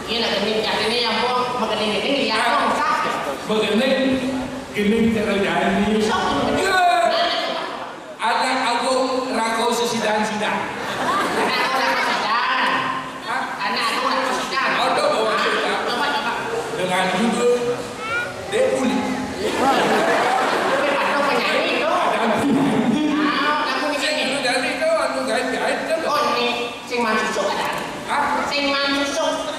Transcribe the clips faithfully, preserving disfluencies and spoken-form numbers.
Iya, nak gending, artinya yang mau menggending-gending, lihat dong, sah. Menggending, gending cara jani. Sok, gending. Iya. Mana coba? Anak Agung Rako Sesidan-sidan. Anak Agung Rako Sidan. Hah? Anak Agung Rako Sidan. Ada bawa cerita. Coba, coba. Dengan judul Dek Uli. Tapi ada penyanyi itu. Ada penyanyi. Ah, lagu di sini. Sing anu dari itu, anu gait-gait kan. Oh, ini sing mansusuk ada. Hah? Sing mansusuk.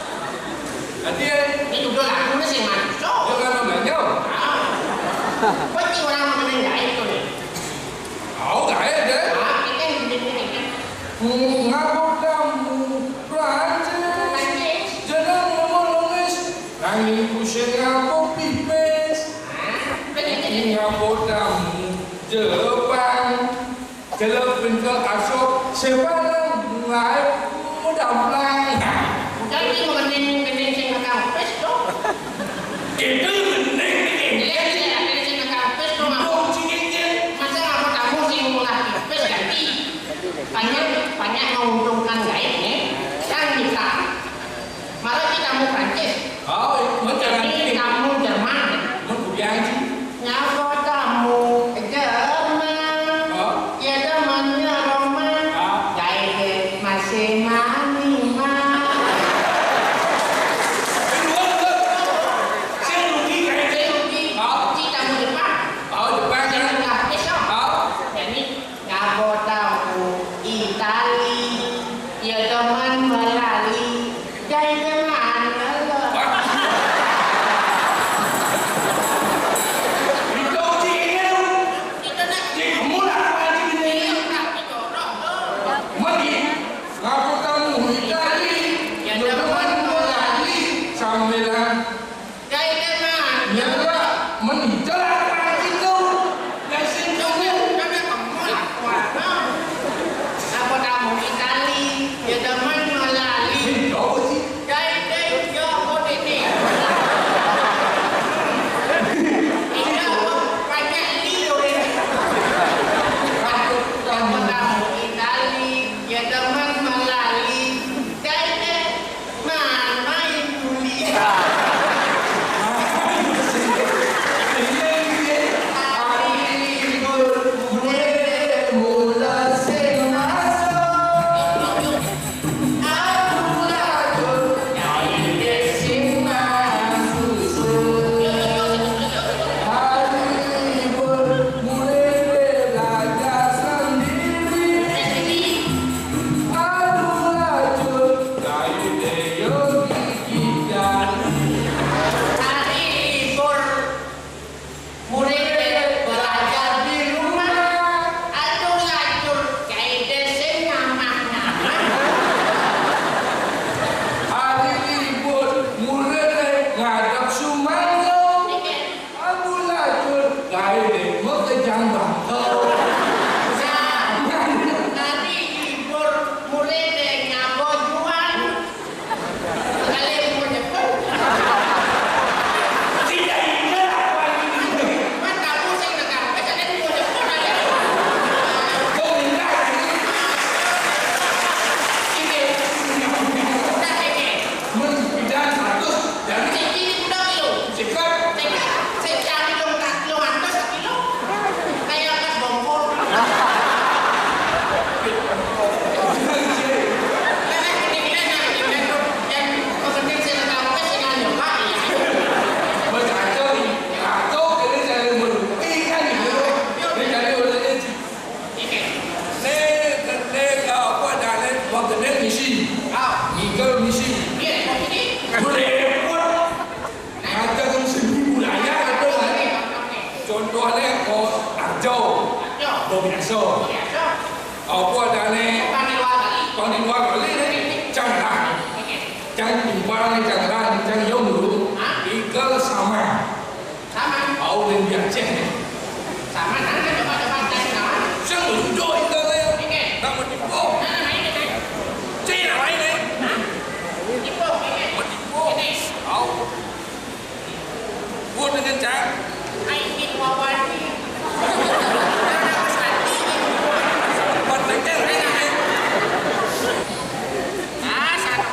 Nanti ya. Ini judul lagu ini sing mansusuk. Jangan namanya. Ah. Kok ini orang mengenai jahit tuh nih? Mau gaya deh. Ah, ini kan gini-gini kan. Ngapa kamu Prancis? Prancis. Jangan ngomong Inggris. Nanging ku sing ngapa pipis. Ah, bener. Ngapa kamu Jepang? Jelek pintel asok, sepanang mulai mudamplang. Jadi mending, mending sing ngekang pes tuh. Itu mending nih. Iya, iya, mending sing ngekang pes tuh, Mak. Dong, cincin. Masa apa kamu sing ngulah pes ganti? Banyak, banyak menguntungkan gaib nih. Kan kita. Malah kita mau Prancis. Oh, mun jangan ini ini. Kamu Jerman. Mun bukan sih. Nyapa tamu Jerman? Oh. Ya, temannya Roman. Ah. Gawe masih mani, Mas. Keluar, keluar. Saya rugi, kayak saya rugi. Oh. Kita mau Jepang. Oh, Jepang, jangan. Enggak, besok. Oh. Jadi, ngapa tamu Itali? Ya, teman melali. Jai teman, halo. Itu cik ini lu. Cik kamu lah, apa cik ini? Mati. Ngaku kamu Itali. Ya, teman melali. Sambilan. Jai teman. Nyala. Menitel apa cik itu? Jai sing kamu. Karena kamu lah, wah. Apa kamu Itali? Ya, teman melali. Ini apa sih? Dai, dai, yo, apa ini? Iya, apa? Banyak ini, loh, ini. Aku tamu Itali, ya, teman melali. Dai, dai, man, main tuli. Muridé belajar di rumah, atur-atur gaibé sing nyaman-nyaman. Hari libur, muridé ngadep sumangga. Iki. Atur-atur gaibé makejang bangka. Nah, hari libur, muridé nyaba juang. Kali mau nyebut. Tidak ingat apa ini. Kan kamu sing nekan, kan jadi mau nyebut aja. Kau minta ini. Ini. Udah ini. Mun pidan seratus, jadi sing ini udah kilo. Sikat. Sikat. Sing cari dong, tak kilo, antos tak kilo. Kayak angkat bongkol. Repot. Ngajar seni budaya, betul kan? Contohnya, oh, Arjo. Arjo. Luar biasa. Luar biasa. Apa adané? Pang di luar kali. Pang di luar kali, né. Cang lah. Oke. Cang timpal, cang lah, cang yong dulu. Hah? Ikel sama. Sama. Au lain di Aceh, né. Sama, nah, coba, coba, cari sama. Cang ludo ikel, né. Oke. Nak matipu. Nah, nah, ini, nah. Cina lain, né. Hah? Tipu, oke. Matipu. Ini. Au. Buat dengan cang. Ai, ini wawan. Buat dengan cang. Ah, sana.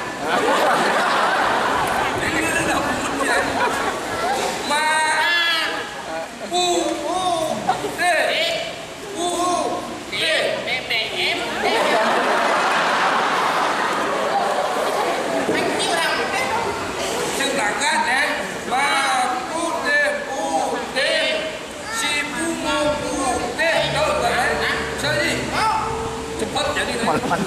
มัน